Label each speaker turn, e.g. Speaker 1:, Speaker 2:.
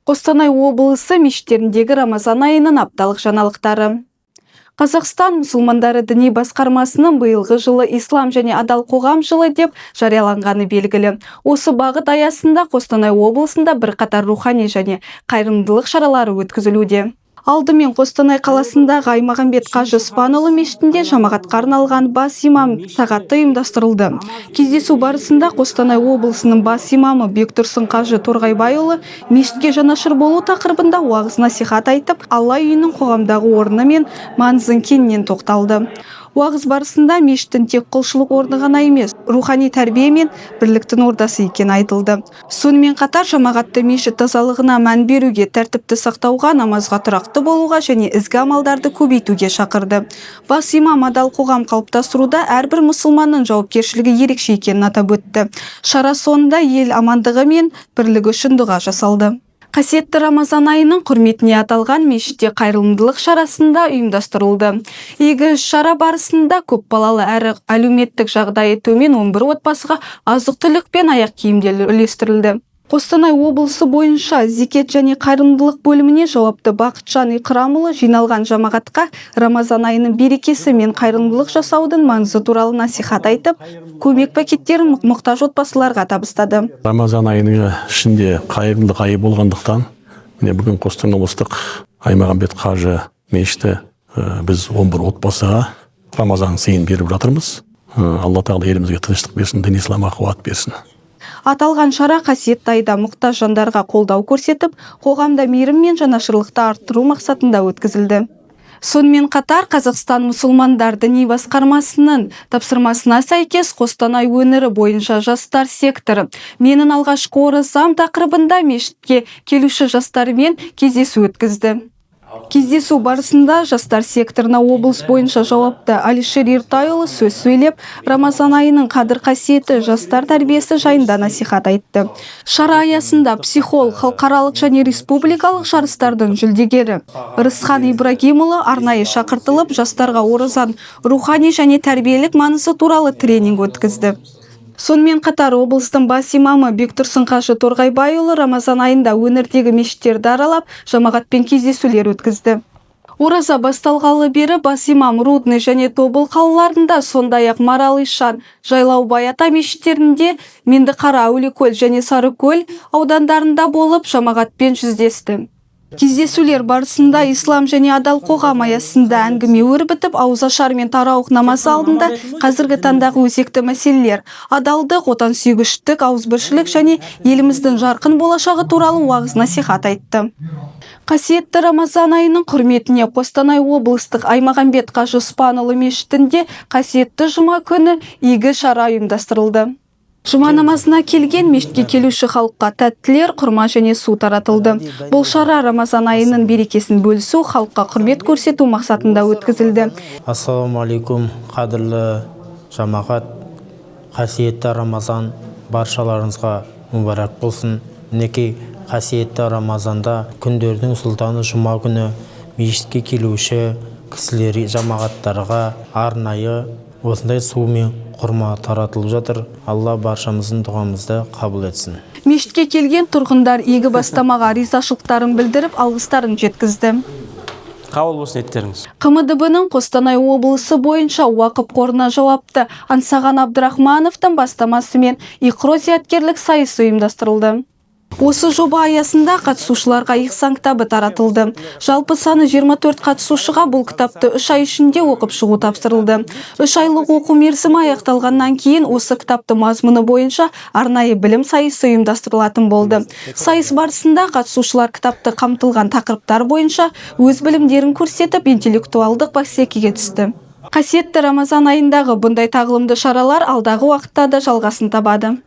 Speaker 1: Қостанай облысы мешіттеріндегі Рамазан айының апталық жаңалықтары. Қазақстан мұсылмандары діни басқармасының биылғы жылы Ислам және адал қоғам жылы деп жарияланғаны белгілі. Осы бағыт аясында Қостанай облысында бірқатар рухани және қайырымдылық шаралары өткізілуде. Алдымен Қостанай қаласындағы Аймағамбет қажы Спанұлы мешітінде жамағатқа арналған бас имам сағаты ұйымдастырылды. Кездесу барысында Қостанай облысының бас имамы Бектұрсын қажы Торғайбайұлы мешітке жанашыр болу тақырыбында уағыз насихат айтып, Алла үйінің қоғамдағы орны мен маңызын кеңінен тоқталды. Уағыз барысында мешіттің тек құлшылық орны ғана емес, рухани тәрбие мен бірліктің ордасы екені айтылды. Сонымен қатар жамағатты мешіт тазалығына мән беруге, тәртіпті сақтауға, намазға тұрақты болуға және ізгі амалдарды көбейтуге шақырды. Бас имам адал қоғам қалыптастыруда әрбір мұсылманның жауапкершілігі ерекше екенін атап өтті. Шара соңында ел амандығы мен бірлігі үшін дұға жасалды. Қасиетті Рамазан айының құрметіне аталған мешітте қайырымдылық шарасында ұйымдастырылды. Игі шара барысында көпбалалы әрі әлеуметтік жағдайы төмен 11 отбасыға азық-түлік пен аяқ киімдер үлестірілді. Қостанай облысы бойынша зекет және қайырымдылық бөліміне жауапты Бақытжан Иқрамұлы жиналған жамағатқа Рамазан айының берекесі мен қайырымдылық жасаудың маңызы туралы насихат айтып, көмек пакеттерін мұқтаж отбасыларға табыстады.
Speaker 2: Рамазан айының ішінде қайырымдылық айы болғандықтан, міне, бүгін Қостанай облыстық Аймағамбет қажы мешіті біз 11 отбасыға Рамазан сыйын беріп жатырмыз. Алла тағала елімізге тыныштық берсін, дін исламға қуат берсін.
Speaker 1: Аталған шара қасиетті айда мұқтаж жандарға қолдау көрсетіп, қоғамда мейірім мен жанашырлықты арттыру мақсатында өткізілді. Сонымен қатар Қазақстан мұсылмандар діни басқармасының тапсырмасына сәйкес Қостанай өңірі бойынша жастар секторы «Менің алғашқы оразам» тақырыбында мешітке келуші жастармен кездесу өткізді. Кездесу барысында жастар секторына облыс бойынша жауапты Алишер Ертайұлы сөз сөйлеп, Рамазан айының қадір қасиеті, жастар тәрбиесі жайында насихат айтты. Шара аясында психолог, халықаралық және республикалық жарыстардың жүлдегері Рысхан Ибрагимұлы арнайы шақыртылып, жастарға оразаның рухани және тәрбиелік маңызы туралы тренинг өткізді. Сонымен қатар облыстың бас имамы Бектұрсын қажы Торғайбайұлы Рамазан айында өңірдегі мешіттерді аралап, жамағатпен кездесулер өткізді. Ораза басталғалы бері бас имам Рудный және Тобыл қалаларында, сондай-ақ Марал ишан, Жайлаубай ата мешіттерінде, Меңдіқара, Әулиекөл және Сарыкөл аудандарында болып, жамағатпен жүздесті. Кездесулер барысында ислам және адал қоғам аясында әңгіме өрбітіп, ауызашар мен тарауых намазы алдында қазіргі таңдағы өзекті мәселелер, адалдық, отансүйгіштік, ауызбіршілік және еліміздің жарқын болашағы туралы уағыз насихат айтты. Қасиетті Рамазан айының құрметіне Қостанай облыстық Аймағамбет қажы Спанұлы мешітінде қасиетті жұма күні игі шара ұйымдастырылды. Жұма намазына келген мешітке келуші халыққа тәттілер, құрма және су таратылды. Бұл шара Рамазан айының берекесін бөлісу, халыққа құрмет көрсету мақсатында өткізілді.
Speaker 3: Ассалаумағалейкум, қадірлі жамағат. Қасиетті Рамазан баршаларыңызға мүбәрак болсын. Мінекей, қасиетті Рамазанда күндердің сұлтаны жұма күні мешітке келуші кісілер, жамағаттарға арнайы осындай су мен құрма таратылып жатыр. Алла баршамыздың дұғамызды қабыл етсін.
Speaker 1: Мешітке келген тұрғындар игі бастамаға ризашылықтарын білдіріп, алғыстарын жеткізді.
Speaker 4: Қабыл болсын ниеттеріңіз.
Speaker 1: ҚМДБ-ның Қостанай облысы бойынша уақып қорына жауапты Ансаған Абдрахмановтың бастамасымен Иқро зияткерлік сайысы ұйымдастырылды. Осы жоба аясында қатысушыларға Ихсан кітабы таратылды. Жалпы саны 24 қатысушыға бұл кітапты 3 ай ішінде оқып шығу тапсырылды. 3 айлық оқу мерзімі аяқталғаннан кейін осы кітапты мазмұны бойынша арнайы білім сайысы ұйымдастырылатын болды. Сайыс барысында қатысушылар кітапты қамтылған тақырыптар бойынша өз білімдерін көрсетіп, интеллектуалдық бәсекеге түсті. Қасиетті Рамазан айындағы бұндай тағылымды шаралар алдағы уақытта да жалғасын табады.